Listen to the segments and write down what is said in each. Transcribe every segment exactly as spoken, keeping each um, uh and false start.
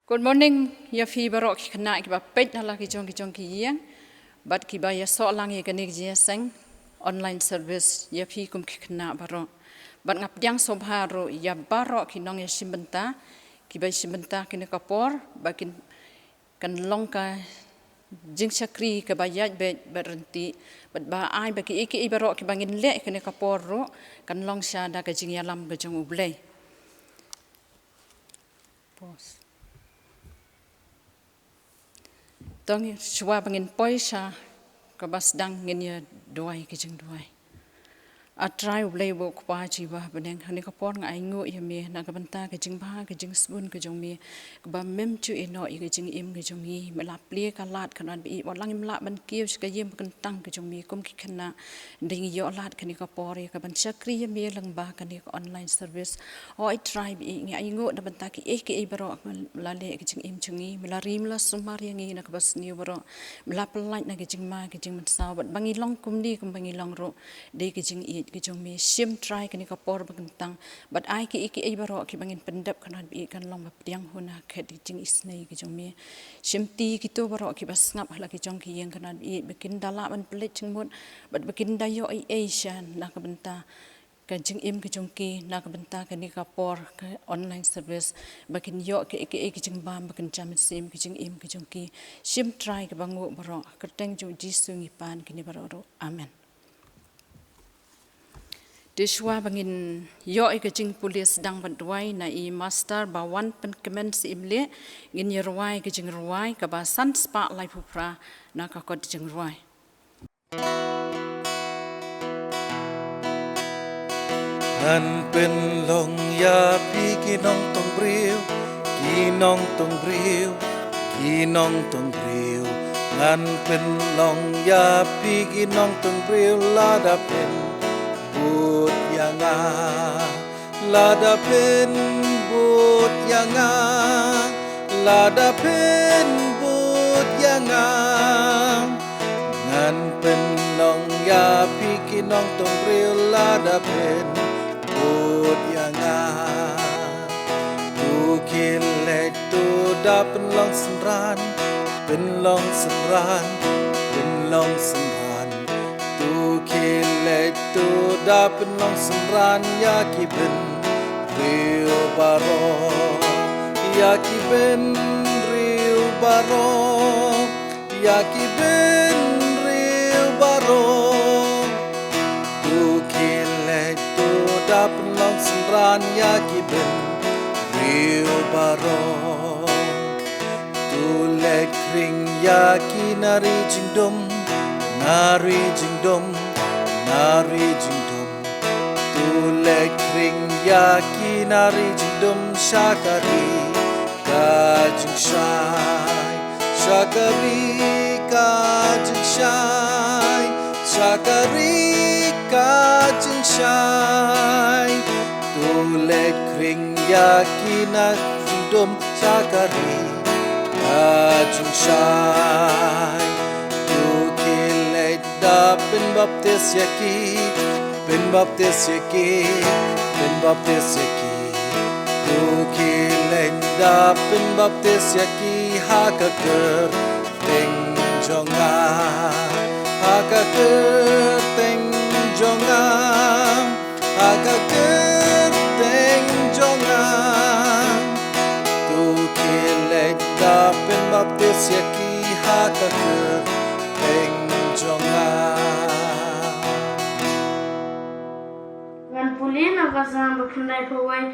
Good morning ïa phi baroh ki khynnah kiba peit na la ki jong ki jong ki ïing bad kiba ïasoh lang ïa kane ka jingïaseng online service, ïa phi kum ki khynnah baroh. Bad nga pdiang sngewbha ruh ïa baroh ki nongïashim bynta kiba shim bynta kane ka por, ba kin kan long ka jingshakri kaba ïaid beit bad ryntih, bad ba ai ba kiei kiei baroh kiba ngin leh kane ka por ruh kan long sha da ka jingïalam ka jong U Blei. Pause. To ngin, shuwa ba ngin poi sha kaba sdang, ngin ïa duwai ka jingduwai. A Trai U Blei bad U Kpa jong ngi ba ha bneng, ha kane ka por nga ainguh ïa me na ka bynta ka jingbha ka jingsbun ka jong me, kaba mem ju ïehnoh ïa ka jingim ka jong ngi. Me la plie ka lad ka nongbah, wat la ngim lah ban kiew sha ka ïing ba kyntang ka jong me kum ki khynnah, dei ngi ïoh lad kane ka por ïa ka ban shakri ïa me lyngba kane ka online service. O ai Trai bad ngi ainguh na bynta kiei kiei baroh me la leh ka jingim jong ngi, me la ri me la sumar ïa ngi na kaba sniew baroh, me la pyllait na ka jingma ka jingmynsaw, bad ba ngi long kumne kumba ngi long ruh dei ka jingïeit ka jong me. Shim Trai kane ka por ba kyntang, bad ai kiei kiei baroh kiba ngin pyndep ka nongbah kan long ba pdiang hun ha khet ka jingisynei ka jong me. Shim ti kito baroh kiba sngap ha la ki jong ki ïing ka nongbah, ba kin da lah ban pynleit jingmut, bad ba kin da ïoh ei ei sha na ka bynta ka jingim ka jong ki na ka bynta kane ka por ka online service, ba kin ïoh kiei kiei ka jingbam ba kin jam mynsiem ka jingim ka jong ki. Shim Trai kaba nguh baroh, ha ka kyrteng jong U Jisu ngi pan kine baroh ruh. Amen. Te shuwa ba ngin ïoh ïa ka jingpule sdang bad duwai na i Master ba wan pynkmen sha i Blei, ngin ïa rwai ka jingrwai kaba san spah laiphew phra na ka kot jingrwai. Ngan pynlong ïa phi ki nongtong briew, ki nongtong briew, ki nongtong briew. Ngan pynlong ïa phi ki nongtong briew lada phin bud ïa nga. Lada phin bud ïa nga, lada phin bud ïa nga. Ngan pynlong ïa phi ki nongtong briew lada phin bud ïa nga. To khie leit to da pynlong synran, pynlong synran, pynlong synran. To khie leit to da pynlong synran ïa ki bynriew baroh, ïa ki bynriew baroh, ïa ki bynriew baroh. To khie leit to da pynlong synran ïa ki bynriew baroh. To leit khring ïa ki nari jingdum, nari jingdum, nari jingdum. To leit khring ïa ki nari jingdum sha ka ri ka jingshai, sha ka ri ka jingshai, sha ka ri ka jingshai. To leit khring ïa ki nari jingdum sha ka ri ka jingshai. To khie leit da pynbaptis ïa ki, pynbaptis ïa ki, pynbaptis ïa ki. To khie leit da pynbaptis ïa ki ha ka kyrteng jong nga, ha ka kyrteng jong nga, ha ka kyrteng jong nga. To khie leit da pynbaptis ïa ki ha ka kyrteng jong nga. Ngan pule na ka Salm ba khyndai phew wei,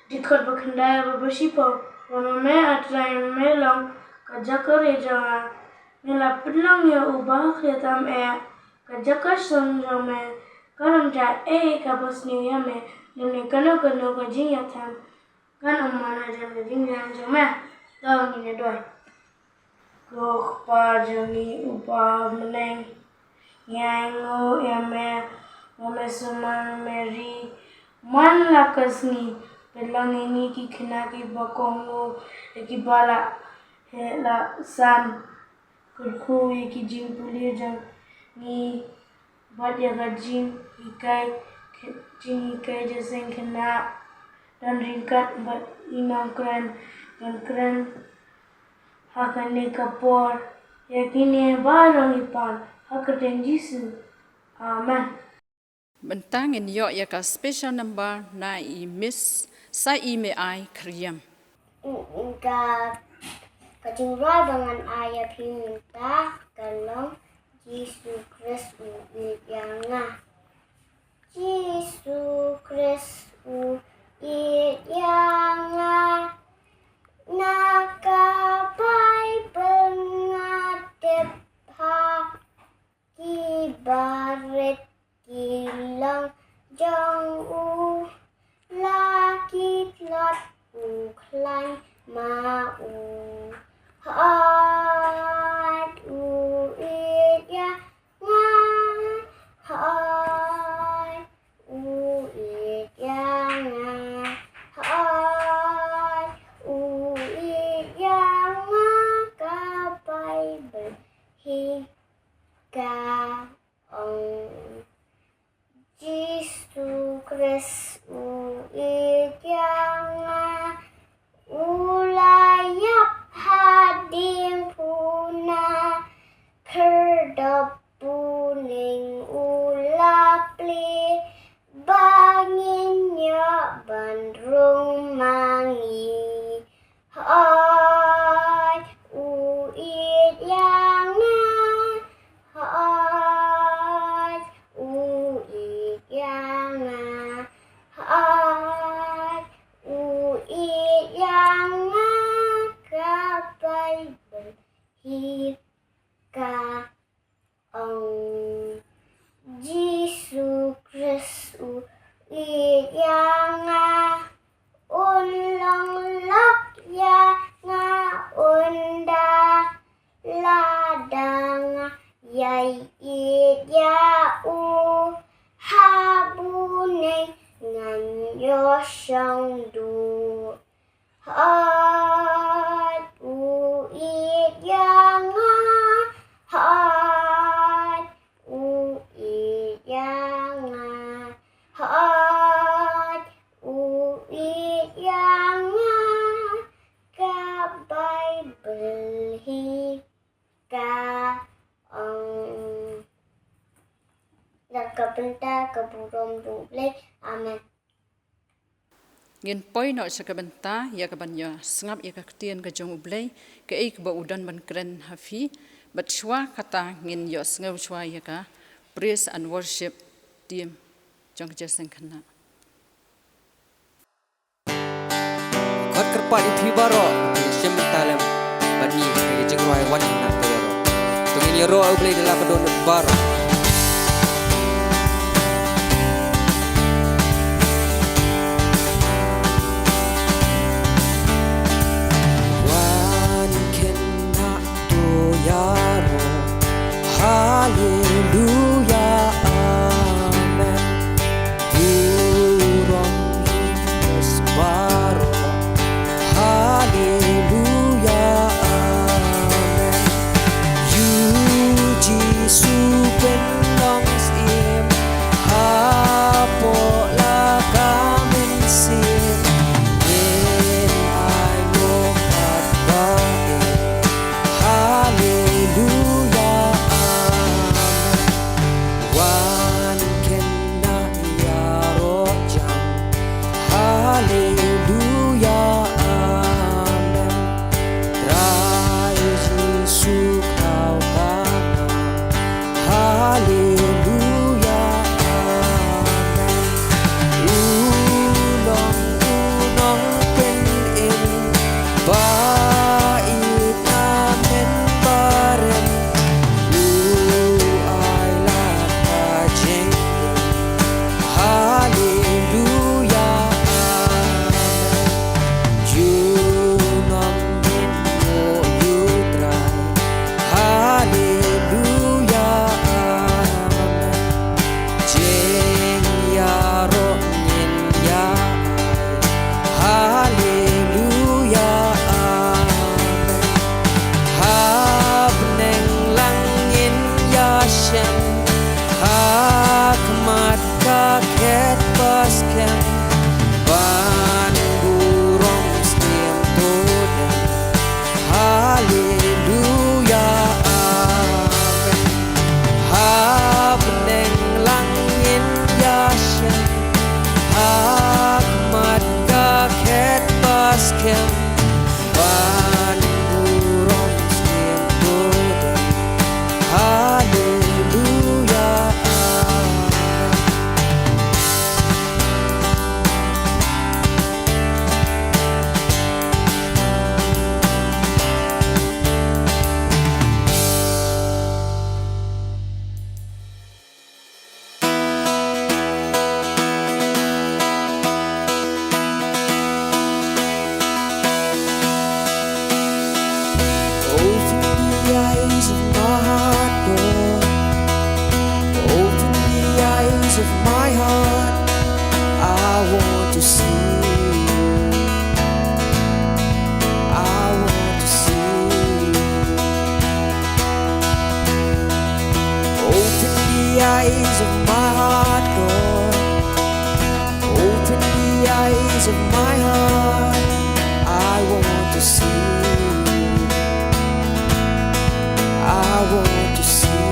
dkhot ba khyndai bad ba shiphew. Namar me, A Trai, me long ka jaka rieh jong nga. Me la pynlong ïa u bakhraw tam eh, ka jaka shong jong me ka long jaka ei ei kaba sniew ïa me, lymne kano kano ka jingïatham kan ym man hajan ka jingïalang jong me. To ngin ïa duwai. Ko Kpa jong ngi uba ha bneng, ngi ainguh ïa me ba me sumar, me ri man la ka sngi. Pynlong ïa ngi ki khynnah kiba kohnguh, ïa kiba la heh la san, kyrkhu ïa ki jingpule jong ngi bad ïa ka jinghikai, jinghikai jingïaseng khynnah. Don ryngkat bad i nongkren, ngan kren Ha kane ka por, ïa kine baroh ngi pan ha ka kyrteng Jisu. Amen. Mynta ngin ïoh ïa ka special number na i Miss Saimei Khriem. Ka, ka jingrwai ba ngan ai ïa phi mynta ka long Jisu Khrist u ïeit ïa nga. Jisu Khrist u ïeit ïa nga. Na ka Baibl nga tip ha ki barit ki long jong u, la ki tlot u khlaiñ ma u. Hooid u ïeit ïa nga, hooid u ïeit ïa nga, hooid u ïeit ïa nga, ka Baibl hi ka ong. Jisu Khrist u ïeit ïa nga, u la ïap ha diengphna, khyrdop bneng u la plie, ba ngin ïoh ban rung ma ngi. Hooid u ïeit ïa nga, hooid u ïeit ïa nga, hooid u ïeit ïa nga, ka Baibl hi ka ong. Jisu Khrist u ïeit ïa nga, un long lok ïa nga, un da lada nga ïai ïeit ïa u, ha bneng ngan ïoh shong duh. Hooid u ïeit ïa nga, hooid u ïeit ïa nga, hooid u ïeit ïa nga, ka Baibl hi ka ong. Na ka bynta ka burom jong U Blei. Amen. Ngin poi noh sha ka bynta ïa ka ban ïa sngap ïa ka ktien ka jong U Blei, kaei kaba u don ban kren ha phi. Bad shuwa kata ngin ïohsngew shuwa ïa ka praise and worship team jong ka Jingïaseng Khynnah. Khot kyrpad ïa phi baroh, ïa shim bynta lem bad ngi ha ka jingrwai Wan Khynnah Pyrshah. To ngin ïaroh ïa U Blei da la ka dohnud baroh. Wan Khynnah to ïaroh. Haleluya, amen. Burom hi baroh. Haleluya, amen. Ïa U Jisu pynlong syiem hapoh la ka mynsiem. Ngin ai nguh katba im. Haleluya, amen. Wan Khynnah ïaroh jan. Haleluya, amen. Trai Jisu khlaw ka nam. Haleluya, amen. U long u nongpynim ba ïeit na mynbarim. U ai la ka jingim. Haleluya, amen. see. I want to see. Open the eyes of my heart, Lord. Open the eyes of my heart. I want to see. I want to see.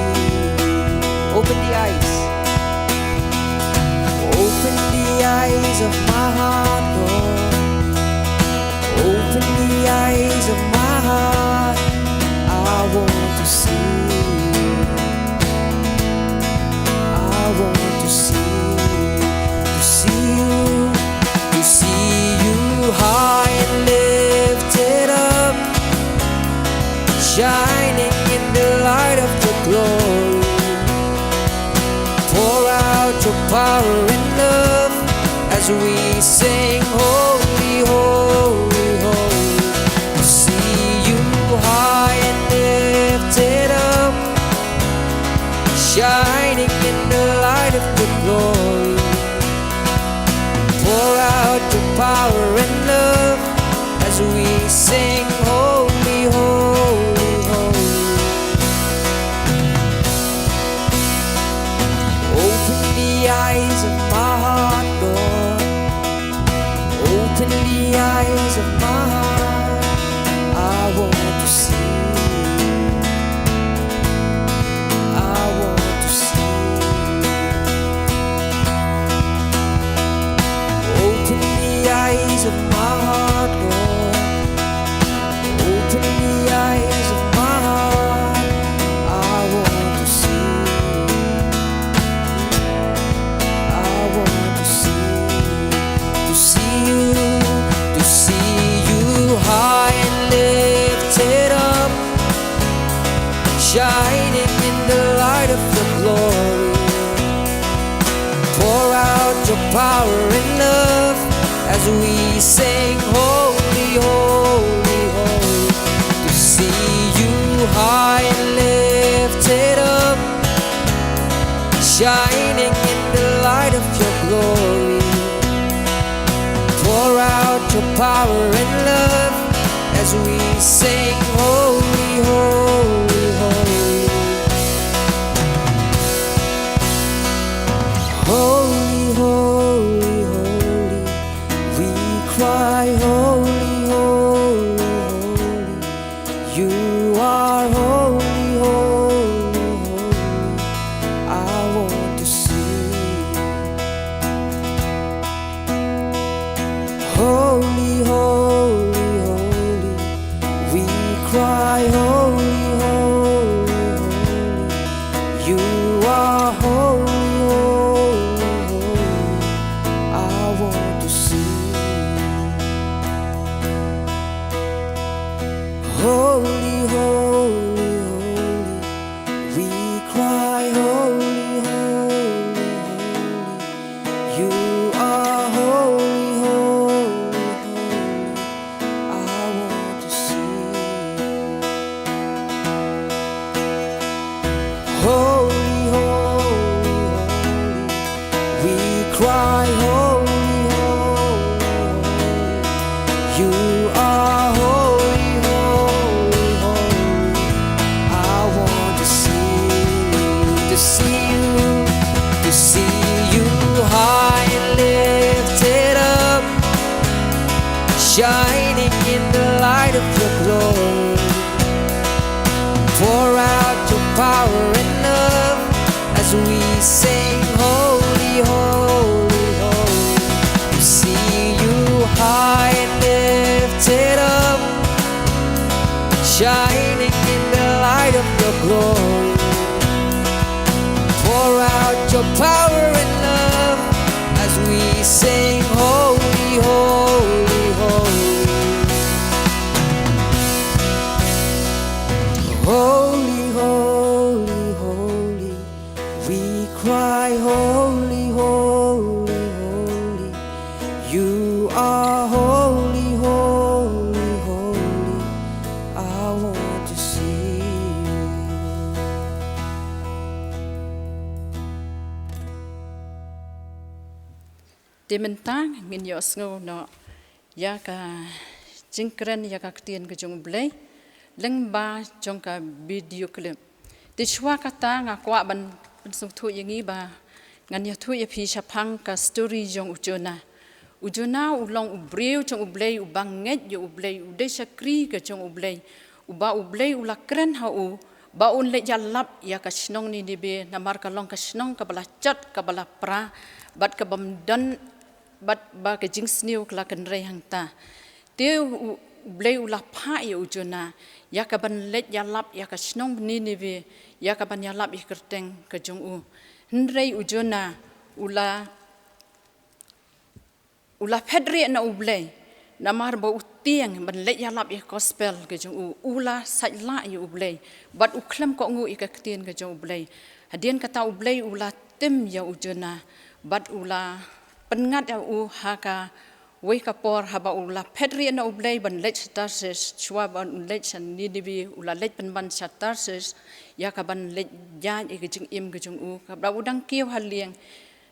Open the eyes. Open the eyes of my heart, Lord. Open the eyes of my heart. I want to see. I want to see. To see you. To see you high and lifted up, shining in the light of your glory. Pour out your power and love as we sing, "Holy, holy, holy." To see you high and lifted up, shining in the light of your glory. Pour out your power and love as we sing, "Holy, holy, holy." Open the eyes of my heart, Lord. Open the eyes of my heart. I want to see. I want to see. Open the eyes of my heart, Lord. Open the eyes of my heart. I want to see. I want to see. To see you. To see you high and lifted up, shining in the light of your glory. Pour out your power and love as we sing, "Holy, holy, holy." To see you high and lifted up, shining in the light of your glory. Pour out your power and love as we sing, "Holy, holy, holy." Holy, holy, holy. We cry, "Holy, holy, holy." You are holy, holy, holy. I want to see. Holy, holy, holy. We cry, "Holy, holy, holy." You are holy, holy, holy. I want to see. Holy, holy, holy. We cry, "Holy, holy, holy." You are holy, holy, holy. I want to see. Holy, holy, holy. We cry, "Holy, holy, holy." You are holy, holy, holy. I want to see, to see you, to see you high and lifted up, shining in the light of your glory. Pour out your power and love as we sing, "Holy, holy, holy." To see you high and lifted up, shining in the light of your glory. Pour out your power and love as we sing, "Holy, holy, holy." Holy, holy, holy. We cry, "Holy, holy, holy." You are holy, holy, holy. I want to see you. Te mynta ngin ïohsngew noh ïa ka jingkren ïa ka ktien ka jong U Blei lyngba jong ka video clip. Te shuwa kata nga kwah ban pynsngewthuh ïa ngi ba ngan ïathuh ïa phi shaphang ka story jong u Jonah. U Jonah u long u briew jong U Blei, u ba ngeit ïa U Blei, u dei shakri ka jong U Blei. Uba U Blei u la kren ha u ba un leit ïalap ïa ka shnong Ninive, namar ka long ka shnong kaba la jot, kaba la pra, bad kaba ym don, bad ba ka jingsniew ka la kynrei hangta. Te U, U Blei u la phah ïa u Jonah ïa ka ban leit ïalap ïa ka shnong Ninive, ïa ka ban ïalap ïa ka kyrteng ka jong u. Hynrei u Jonah u la u la phet rieh na U Blei, namar ba u tieng ban leit ïalap ïa ka gospel ka jong u, u la sait lah ïa U Blei, bad u khlem kohnguh ïa ka ktien ka jong U Blei. Hadien kata U Blei u la tim ïa u Jonah, bad u la pynngat ïa u ha kawei ka por haba u la phet rieh na U Blei ban leit sha Tarsis, shuwa ban leit sha Ninive, u la leit pynban sha Tarsis, ïa ka ban leit ïaid ïa ka jingim ka jong u, kaba u dang kiew ha lieng,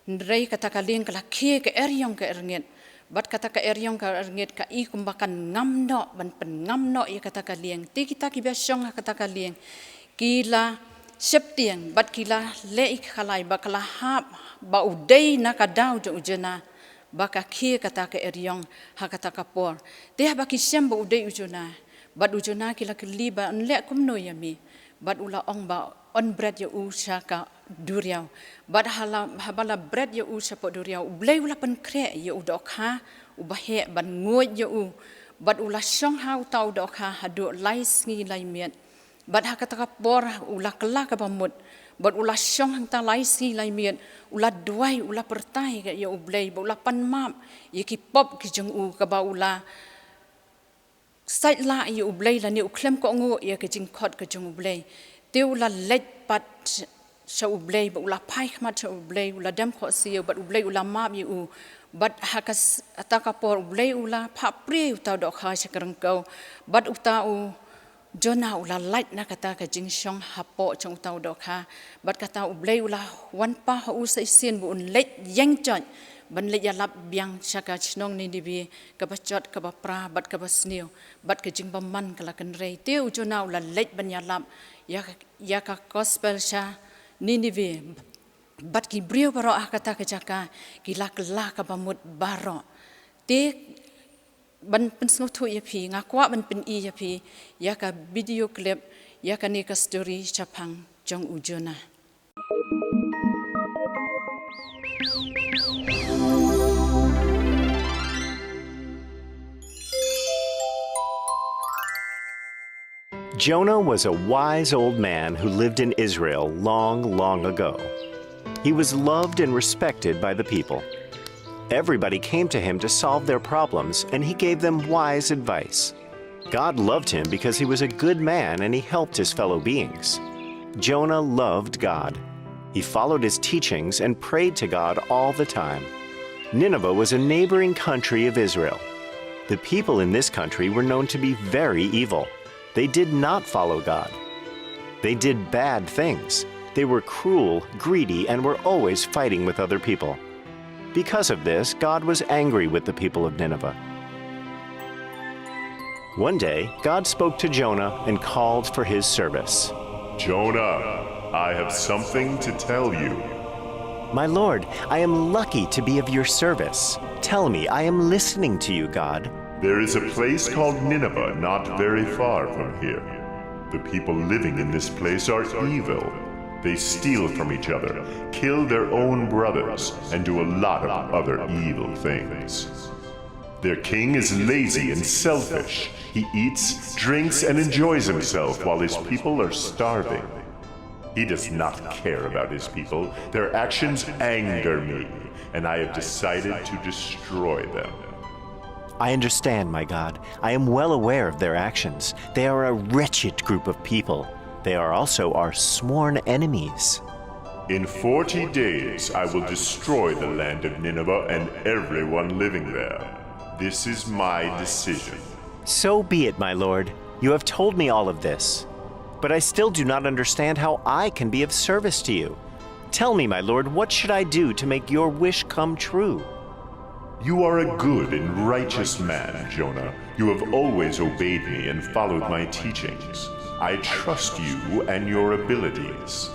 hynrei kata ka lieng ka la khie ka eriong ka erngit. Bad kata ka eriong ka erngit ka i kumba kan ngam noh, ban pynngam noh ïa kata ka lieng. Te kita kiba shong ha kata ka lieng ki la sheptieng, bad ki la leh ïa ka khalai, ba ka la hap ba u dei na ka daw jong u Jonah ba ka khie kata ka eriong ha kata ka por. Te haba ki shem ba u dei u Jonah, bad u Jonah ki la kylli ba un leh kumno ïa me. Bad u la ong ba un bret ïa u sha ka duriaw. Bad hala, haba la bret ïa u shapoh duriaw, U Blei u la pynkhreh ïa u dohkha uba heh ban nguid ïa u. Bad u la shong ha uta u dohkha haduh lai sngi lai miet. Bad ha kata ka por u la kylla kaba mut. Bad u la shong hangta lai sngi lai miet, u la duwai, u la pyrthai ïa U Blei, bad u la pan map ïa ki pop ki jong u kaba u la sait lah ïa U Blei lane u khlem kohnguh ïa ka jingkhot ka jong U Blei. Te u la leit pat sha U Blei, bad u la phai khmat sha U Blei, u la dem khohsiew, bad U Blei u la map ïa u. Bad ha ka s-, kata ka por U Blei u la phah prie uta u dohkha sha ka ryngkew. Bad uta u Jonah u la lait na kata ka jingshong hapoh jong uta u dohkha. Bad kata U Blei u la wan pah ha u sa shisien ba un leit ïeng joit ban leit ïalap biang sha ka shnong Ninive, kaba jot, kaba pra, bad kaba sniew, bad ka jingbymman ka la kynrei. Te u Jonah u la leit ban ïalap ïa, ïa ka gospel sha Ninive. Bad ki briew baroh ha kata ka jaka ki la kylla kaba mut baroh. Te ban pynsngewthuh ïa phi, nga kwah ban pyni ïa phi ïa ka video clip ïa kane ka story shaphang jong u Jonah. Jonah was a wise old man who lived in Israel long, long ago. He was loved and respected by the people. Everybody came to him to solve their problems, and he gave them wise advice. God loved him because he was a good man and he helped his fellow beings. Jonah loved God. He followed his teachings and prayed to God all the time. Nineveh was a neighboring country of Israel. The people in this country were known to be very evil. They did not follow God. They did bad things. They were cruel, greedy, and were always fighting with other people. Because of this, God was angry with the people of Nineveh. One day, God spoke to Jonah and called for his service. Jonah, I have something to tell you. My Lord, I am lucky to be of your service. Tell me, I am listening to you, God. There is a place called Nineveh not very far from here. The people living in this place are evil. They steal from each other, kill their own brothers, and do a lot of other evil things. Their king is lazy and selfish. He eats, drinks, and enjoys himself while his people are starving. He does not care about his people. Their actions anger me, and I have decided to destroy them. I understand, my God. I am well aware of their actions. They are a wretched group of people. They are also our sworn enemies. In forty days I will destroy the land of Nineveh and everyone living there. This is my decision. So be it, my Lord. You have told me all of this. But I still do not understand how I can be of service to you. Tell me, my Lord, what should I do to make your wish come true? You are a good and righteous man, Jonah. You have always obeyed me and followed my teachings. I trust you and your abilities.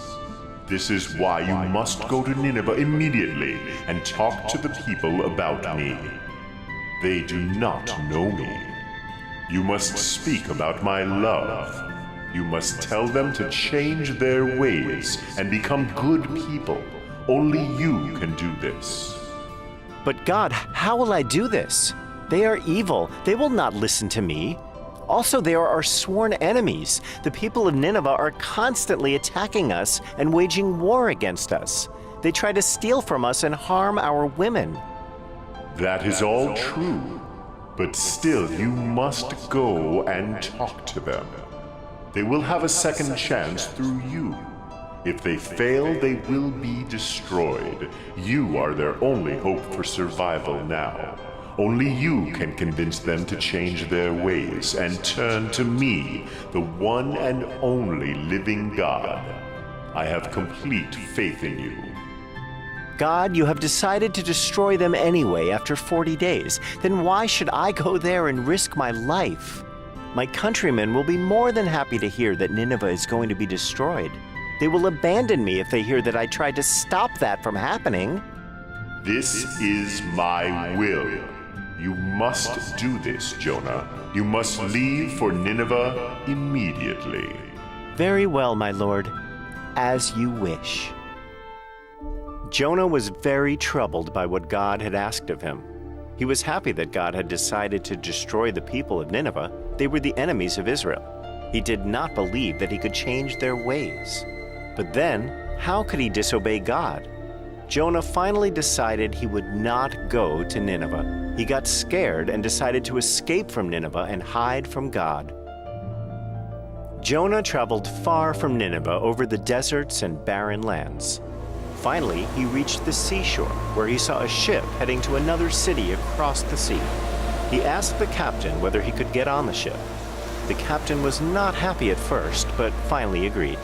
This is why you must go to Nineveh immediately and talk to the people about me. They do not know me. You must speak about my love. You must tell them to change their ways and become good people. Only you can do this. But God, how will I do this? They are evil. They will not listen to me. Also, they are our sworn enemies. The people of Nineveh are constantly attacking us and waging war against us. They try to steal from us and harm our women. That is all true, but still you must go and talk to them. They will have a second chance through you. If they fail, they will be destroyed. You are their only hope for survival now. Only you can convince them to change their ways and turn to me, the one and only living God. I have complete faith in you. God, you have decided to destroy them anyway after forty days. Then why should I go there and risk my life? My countrymen will be more than happy to hear that Nineveh is going to be destroyed. They will abandon me if they hear that I tried to stop that from happening. This is my will. You must do this, Jonah. You must leave for Nineveh immediately. Very well, my lord, as you wish. Jonah was very troubled by what God had asked of him. He was happy that God had decided to destroy the people of Nineveh. They were the enemies of Israel. He did not believe that he could change their ways. But then, how could he disobey God? Jonah finally decided he would not go to Nineveh. He got scared and decided to escape from Nineveh and hide from God. Jonah traveled far from Nineveh over the deserts and barren lands. Finally, he reached the seashore, where he saw a ship heading to another city across the sea. He asked the captain whether he could get on the ship. The captain was not happy at first, but finally agreed.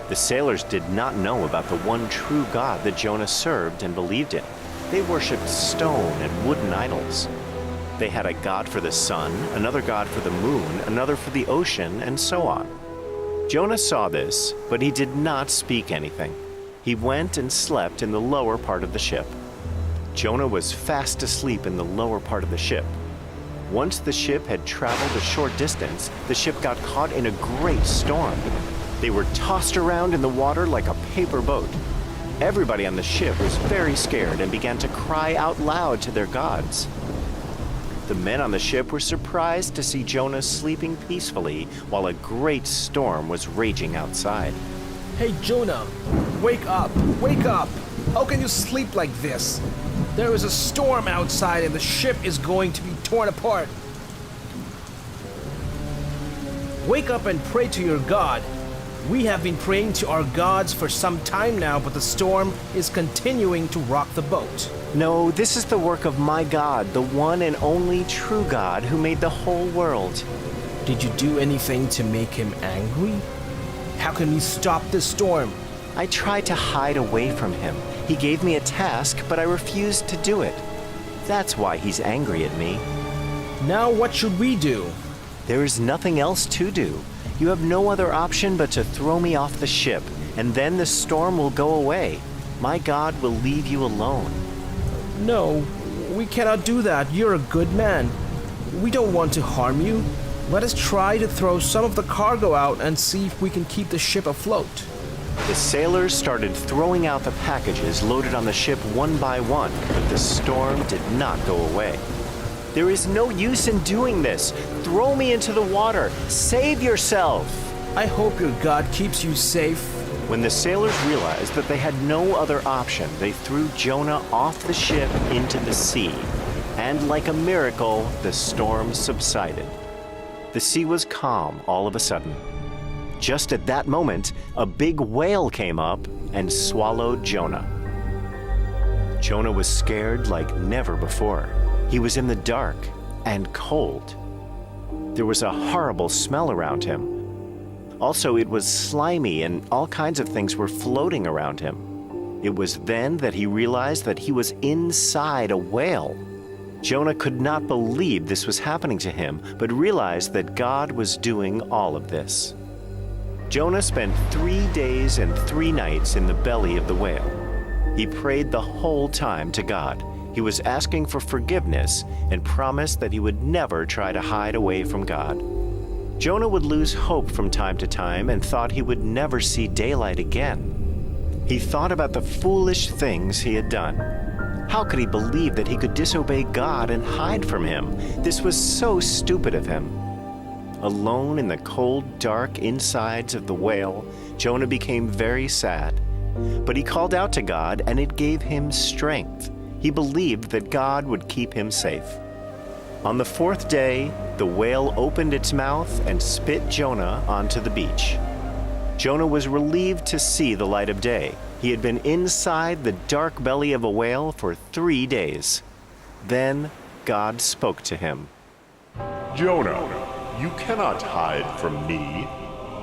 The sailors did not know about the one true God that Jonah served and believed in. They worshipped stone and wooden idols. They had a god for the sun, another god for the moon, another for the ocean, and so on. Jonah saw this, but he did not speak anything. He went and slept in the lower part of the ship. Jonah was fast asleep in the lower part of the ship. Once the ship had traveled a short distance, the ship got caught in a great storm. They were tossed around in the water like a paper boat. Everybody on the ship was very scared and began to cry out loud to their gods. The men on the ship were surprised to see Jonah sleeping peacefully while a great storm was raging outside. Hey, Jonah, wake up! Wake up! How can you sleep like this? There is a storm outside and the ship is going to be torn apart. Wake up and pray to your God. We have been praying to our gods for some time now, but the storm is continuing to rock the boat. No, this is the work of my God, the one and only true God who made the whole world. Did you do anything to make him angry? How can we stop this storm? I tried to hide away from him. He gave me a task, but I refused to do it. That's why he's angry at me. Now, what should we do? There is nothing else to do. You have no other option but to throw me off the ship, and then the storm will go away. My God will leave you alone. No, we cannot do that. You're a good man. We don't want to harm you. Let us try to throw some of the cargo out and see if we can keep the ship afloat. The sailors started throwing out the packages loaded on the ship one by one, but the storm did not go away. There is no use in doing this. Throw me into the water. Save yourself. I hope your God keeps you safe. When the sailors realized that they had no other option, they threw Jonah off the ship into the sea. And like a miracle, the storm subsided. The sea was calm all of a sudden. Just at that moment, a big whale came up and swallowed Jonah. Jonah was scared like never before. He was in the dark and cold. There was a horrible smell around him. Also, it was slimy and all kinds of things were floating around him. It was then that he realized that he was inside a whale. Jonah could not believe this was happening to him, but realized that God was doing all of this. Jonah spent three days and three nights in the belly of the whale. He prayed the whole time to God. He was asking for forgiveness and promised that he would never try to hide away from God. Jonah would lose hope from time to time and thought he would never see daylight again. He thought about the foolish things he had done. How could he believe that he could disobey God and hide from him? This was so stupid of him. Alone in the cold, dark insides of the whale, Jonah became very sad. But he called out to God, and it gave him strength. He believed that God would keep him safe. On the fourth day, the whale opened its mouth and spit Jonah onto the beach. Jonah was relieved to see the light of day. He had been inside the dark belly of a whale for three days. Then God spoke to him. Jonah, you cannot hide from me.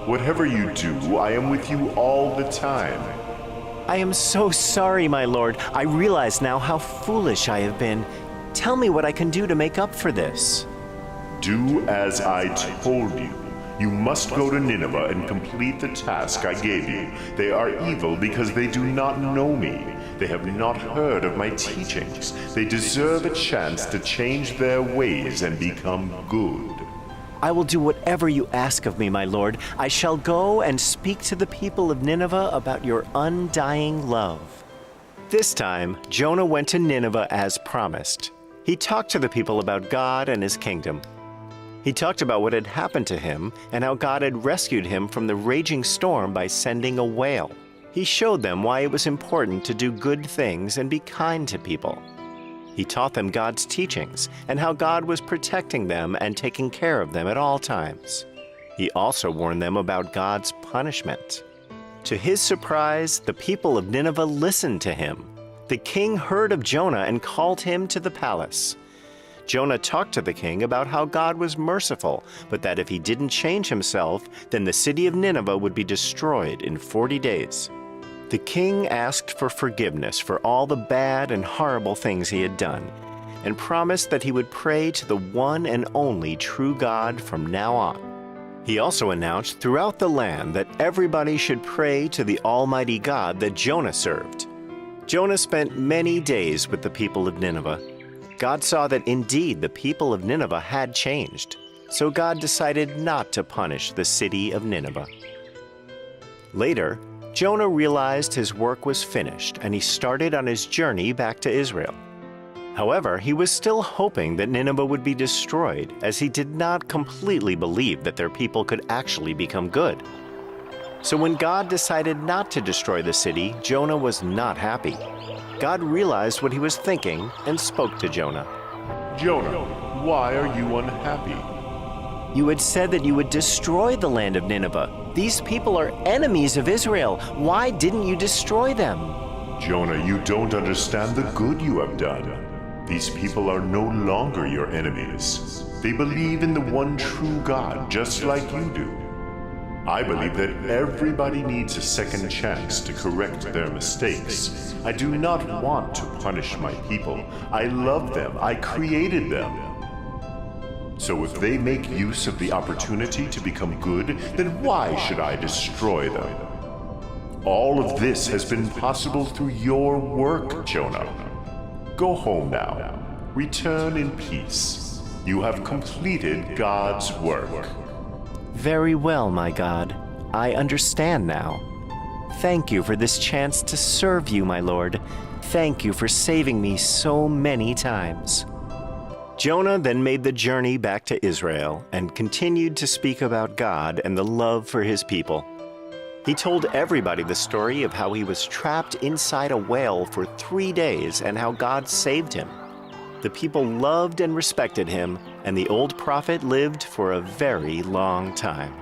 Whatever you do, I am with you all the time. I am so sorry, my lord. I realize now how foolish I have been. Tell me what I can do to make up for this. Do as I told you. You must go to Nineveh and complete the task I gave you. They are evil because they do not know me. They have not heard of my teachings. They deserve a chance to change their ways and become good. I will do whatever you ask of me, my lord. I shall go and speak to the people of Nineveh about your undying love. This time, Jonah went to Nineveh as promised. He talked to the people about God and his kingdom. He talked about what had happened to him and how God had rescued him from the raging storm by sending a whale. He showed them why it was important to do good things and be kind to people. He taught them God's teachings and how God was protecting them and taking care of them at all times. He also warned them about God's punishment. To his surprise, the people of Nineveh listened to him. The king heard of Jonah and called him to the palace. Jonah talked to the king about how God was merciful, but that if he didn't change himself, then the city of Nineveh would be destroyed in forty days. The king asked for forgiveness for all the bad and horrible things he had done, and promised that he would pray to the one and only true God from now on. He also announced throughout the land that everybody should pray to the Almighty God that Jonah served. Jonah spent many days with the people of Nineveh. God saw that indeed the people of Nineveh had changed, so God decided not to punish the city of Nineveh. Later, Jonah realized his work was finished and he started on his journey back to Israel. However, he was still hoping that Nineveh would be destroyed, as he did not completely believe that their people could actually become good. So when God decided not to destroy the city, Jonah was not happy. God realized what he was thinking and spoke to Jonah. Jonah, why are you unhappy? You had said that you would destroy the land of Nineveh. These people are enemies of Israel. Why didn't you destroy them? Jonah, you don't understand the good you have done. These people are no longer your enemies. They believe in the one true God, just like you do. I believe that everybody needs a second chance to correct their mistakes. I do not want to punish my people. I love them. I created them. So if they make use of the opportunity to become good, then why should I destroy them? All of this has been possible through your work, Jonah. Go home now. Return in peace. You have completed God's work. Very well, my God. I understand now. Thank you for this chance to serve you, my Lord. Thank you for saving me so many times. Jonah then made the journey back to Israel and continued to speak about God and the love for his people. He told everybody the story of how he was trapped inside a whale for three days and how God saved him. The people loved and respected him, and the old prophet lived for a very long time.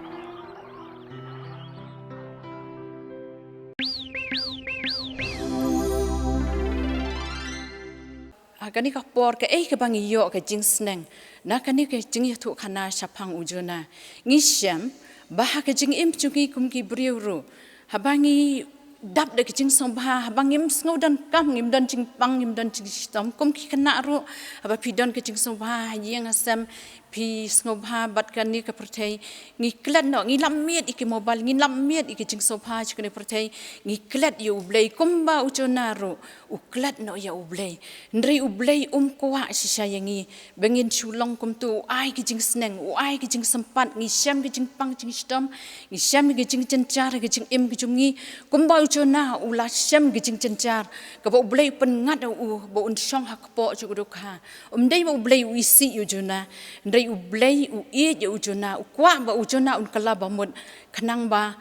Ha kane ka por, kaei kaba ngi ïoh ka jingsneng na kane ka jingïathuhkhana shaphang u Jonah? Ngi shem ba ha ka jingim jong ngi kum ki briew ruh, haba ngi dap da ka jingsngewbha, haba ngim sngew donkam, ngim don jingpang, ngim don jingshitom. Kum ki khynnah ruh, haba phi don ka jingsngewbha ha ïing ha sem, phi sngewbha bad kane ka pyrthei, ngi klet noh, ngi lap miet ïa ki mobile, ngi lap miet ïa ki jingsngewbha sha kane ka pyrthei, ngi klet ïa U Blei kumba u Jonah ruh u klet noh ïa U Blei. Hynrei U Blei um kwah shisha ïa ngi ba ngin shu long kumto, u ai ki jingsneng, u ai ki jingsympat, ngi shem ki jingpang jingshitom, ngi shem ki jingjynjar ha ka jingim ka jong ngi. Kumba u Jonah u la shem ki jingjynjar, kaba U Blei u pynngat ïa u ba un shong ha kpoh jong u dohkha. Um dei ba U Blei u isih ïa u Jonah, hynrei U Blei u ïeit ïa u Jonah, u kwah ba u Jonah un kylla bamut, khnang ba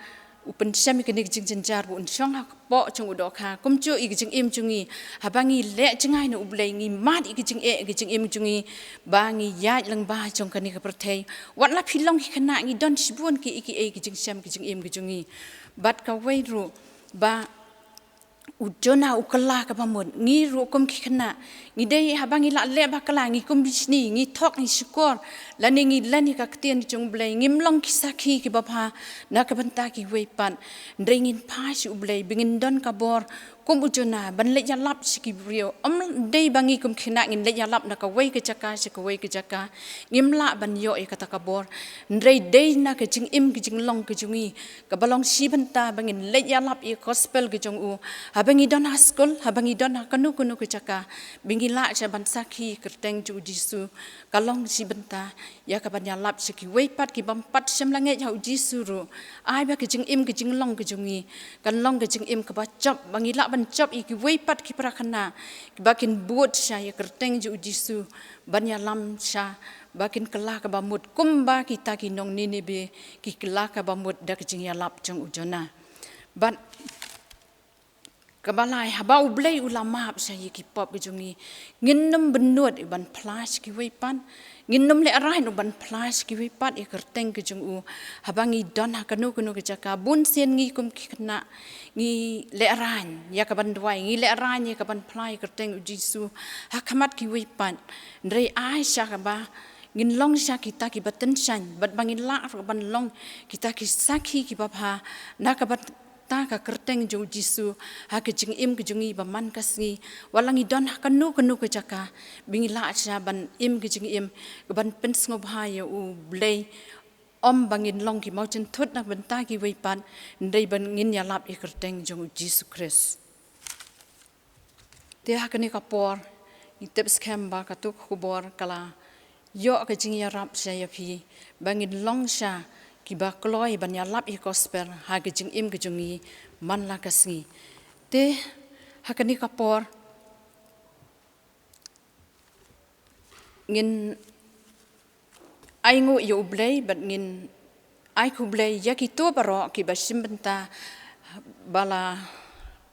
u pynshem ïa kane ka jingjynjar ba un shong ha kpoh jong u dohkha. Kumjuh ïa ka jingim jong ngi, haba ngi leh jngai na U Blei, ngi mad ïa ka jingeh ïa ka jingim jong ngi, ba ngi ïaid lyngba jong kane ka pyrthei. Wat la phi long ki khynnah, ngi don shibun kiei kiei ki jingshem ki jingim ki jong ngi. Bad kawei ruh ba u Jonah u kylla kaba mut. Ngi ruh kum ki khynnah, ngi dei, haba ngi la leh bakla, ngi kum bishni, ngi thok, ngi shukor, lane ngi len ïa ka ktien jong U Blei, ngim long ki sakhi kiba bha na ka bynta kiwei pat. Hynrei ngin phai sha U Blei ba ngin don ka bor kum u Jonah ban leit ïalap sha ki briew. Ym dei ba ngi kum ki khynnah ngin leit ïalap na kawei ka jaka sha kawei ka jaka, ngim lah ban ïoh ïa kata ka bor. Hynrei dei na ka jingim ka jinglong ka jong ngi kaba long shi bynta ba ngin leit ïalap ïa ka gospel ka jong u. Haba ngi don ha skul, haba ngi don ha kano kano ka jaka, ba ngi lah sha ban sakhi ïa ka kyrteng jong u Jisu, ka long shi bynta ïa ka ban ïalap sha kiwei pat ki bym pat shym la ngeit ha u Jisu ruh. Ai ba ka jingim ka jinglong ka jong ngi kan long ka jingim kaba jop, ba ngi lah ban jop ïa kiwei pat ki para khynnah kiba kin bud sha ïa ka kyrteng jong u Jisu, ban ïalam sha, ba kin kylla kaba mut kumba kita ki nong Nineveh ki kylla kaba mut da ka jingïalap jong u Jonah. Bad kaba lai, haba U Blei u la map sha ïa ki pop ki jong ngi, ngin nym bynnud ban phla sha kiwei pat, ngin nym lehraiñ ban phla sha kiwei pat ïa ka kyrteng ka jong u. Haba ngi don ha kano kano ka jaka, bun sien ngi kum ki khynnah ngi lehraiñ ïa ka ban duwai, ngi lehraiñ ïa ka ban phla ïa ka kyrteng u Jisu ha khmat kiwei pat. Hynrei ai sha kaba ngin long sha kita kiba tyngshaiñ, bad ba ngin lah ruh ban long kita ki sakhi kiba bha na ka bynta ka kyrteng jong u Jisu ha ka jingim ka jong ngi ba man ka sngi. Wat la ngi don ha kano kano ka jaka, ba ngi lah sha ban im ka jingim ka ban pynsngewbha ïa U Blei. Ym ba ngin long ki mawjynthut na ka bynta kiwei pat, hynrei ba ngin ïalap ïa ka kyrteng jong u Jisu Khrist. Te ha kane ka por, ngi tip skhem ba kato ka khubor ka la ïoh ka jingïarap sha ïa phi, ba ngin long sha kiba kloi ban ïalap ïa ka gospel ha ka jingim ka jong ngi man la ka sngi. Te ha kane ka por, ngin ainguh ïa U Blei bad ngin ai khublei ïa kito baroh kiba shim bynta ba la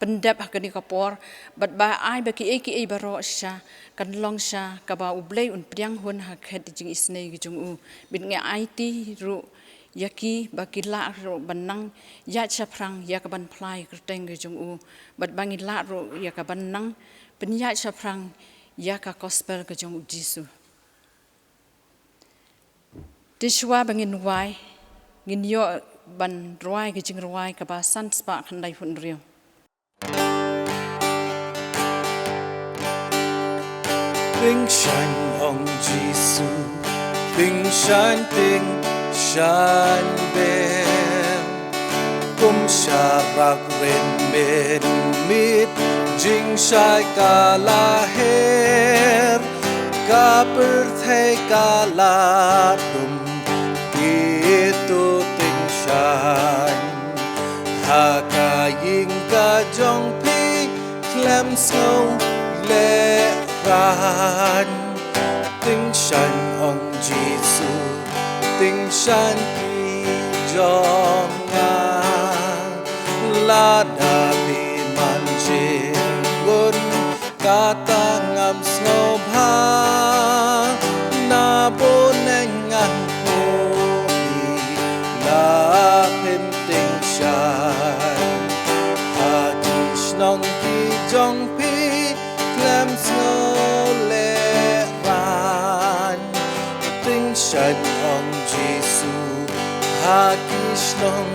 pyndep ha kane ka por, bad ba ai ba kiei kiei baroh shisha kan long sha kaba U Blei un pdiang hun ha ka khet jingisynei ka jong u. Bad ngi aiti ruh ïa ki ba ki lah ruh ban nang ïaid shaphrang ïa ka ban phla ïa ka kyrteng ka jong u, bad ba ngi lah ruh ïa ka ban nang pynïaid shaphrang ïa ka gospel ka jong u Jisu. Te shuwa ba ngin wai, ngin ïoh ban rwai ka jingrwai kaba san spah khyndai phew hynriew. Tyngshaiñ, ong Jisu, tyngshaiñ, tyngshaiñ bha. Kum sharak rynmen miet, jingshai ka la her, ka pyrthei ka la dum, to tyngshaiñ ha ka ïing ka jong phi, khlem sngewlehrain. Tyngshaiñ, ong Jisu, tyngshaiñ ki jong nga. Lada phi man jingkut, kata ngam sngewbha, na bneng ngan poi, la phim tyngshaiñ ha ki shnong ki jong phi, khlem sngewlehrain. Tyngshaiñ, ong Jisu, ha ki shnong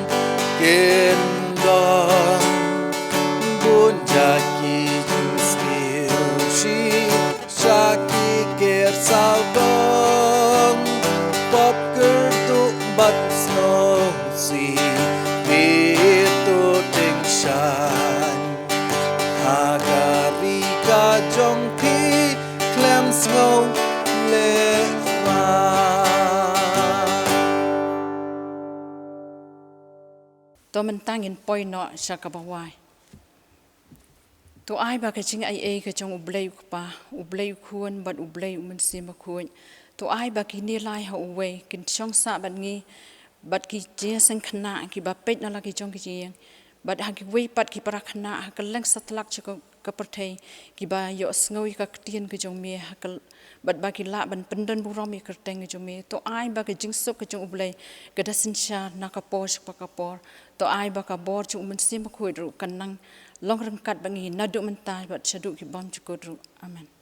kin don Ïa ki ju sniew shi sha ki ker sawdong, pop kyrduh bad sngewsih, phi to tyngshaiñ ha ka ri ka jong phi, khlem sngew lehrain. To mynta ngin poi noh sha kaba wai. To ai ba ka jingaiei ka jong U Blei U Kpa, U Blei U Khun bad U Blei U Mynsiem Bakhuid. To ai ba kine lai ha uwei kin shong sah bad ngi, bad ki jingïaseng khynnah kiba peit na la ki jong ki jingïaseng, bad ha kiwei pat ki para khynnah ha kylleng satlak jong ka, ka pyrthei, kiba ïohsngew ïa ka ktien ka jong me ha ka, bad ba ki lah ban pyndonburom ïa ka kyrteng ka jong me. To ai ba ka jingsuk ka jong U Blei ka da synshar na ka por sha ka por. To ai ba ka bor jong U Mynsiem Bakhuid ruh kan nang long ryngkat bad ngi naduh mynta bad shaduh ki bymjukut ruh. Amen.